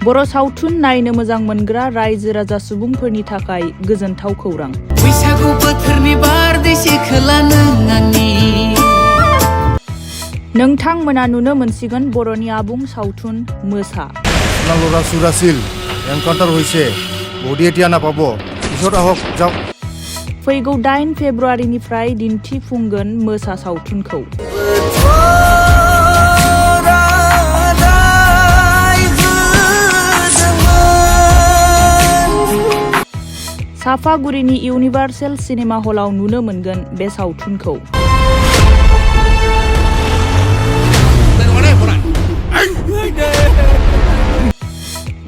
बर' सावथुन नायनो मोजां मोनग्रा रायजो राजा सुबुंफोरनि थाखाय गोजोनथाव खौरां। बैसागु बोथोरनि बारदै सिख्ला नों आंनि। नोंथांमोना नुनो मोनसिगोन बर'नि आबुं सावथुन मोसा। लरा सुरासिल एनकाउन्टार হইছে बडी এতিয়া नापाब পিছত আহক যাও। फैगौ 8 फेब्रुआरिनिफ्राय दिन्थिफुंगोन मोसा सावथुनखौ। साफागुरिनि इउनिभार्सेल सिनेमा हलाव नुनो मोनगोन बे सावथुनखौ।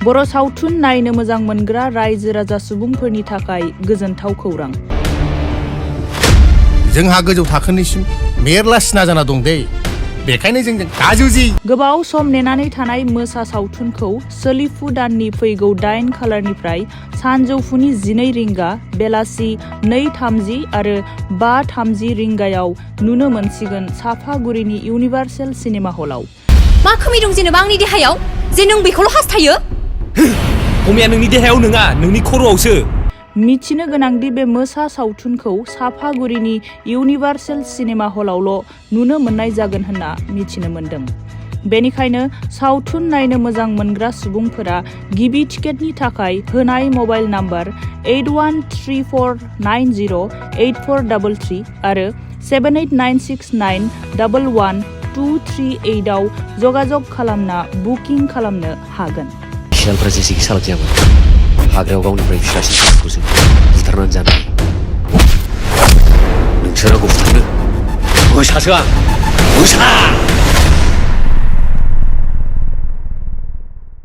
बर' सावथुन नायनो मोजां मोनग्रा रायजो राजा सुबुंफोरनि थाखाय गोजोनथाव खौरां। जोंहा गोजौ थाखोनिसिम मेरला सिना जाना दं दे। बेखायनो जों गाजुजि गोबाव सम नेनानै थानाय मोसा सावथुनखौ सोलिफु दाननि फैगौ 8 खालारनिफ्राय सानजौफुनि 12 रिंगा, बेलासि 2:30 आरो 5:30 रिंगायाव नुनो मोनसिगोन साफागुरिनि इउनिभार्सेल सिनेमा हलाव। मा खोमि दं जेनेबा आंनि देहायाव जे नों बेखौल' हास्थायो? खमिया नोंनि देहायाव नङा, नोंनि खर'आवसो। मिथिनो गोनांदि बे मोसा सावथुनखौ साफागुरिनि इउनिभार्सेल सिनेमा हलावल' नुनो मोननाय जागोन होनना मिथिनो मोन्दों। बेनिखायनो सावथुन नायनो मोजां मोनग्रा सुबुंफोरा गिबि टिकेटनि थाखाय होनाय मबाइल नाम्बार 8134908433 आरो 7896911238 आव जगाजग खालामना बुकिं खालामनो हागोन। सियालफ्रा जेसेखि सालाक जायामोन हाग्रायाव गावनिफ्राय फिसासिन सानखौसो बुथारनानै जानाय। नोंसोर आंखौ बुथारनो मोसासो आं मोसा।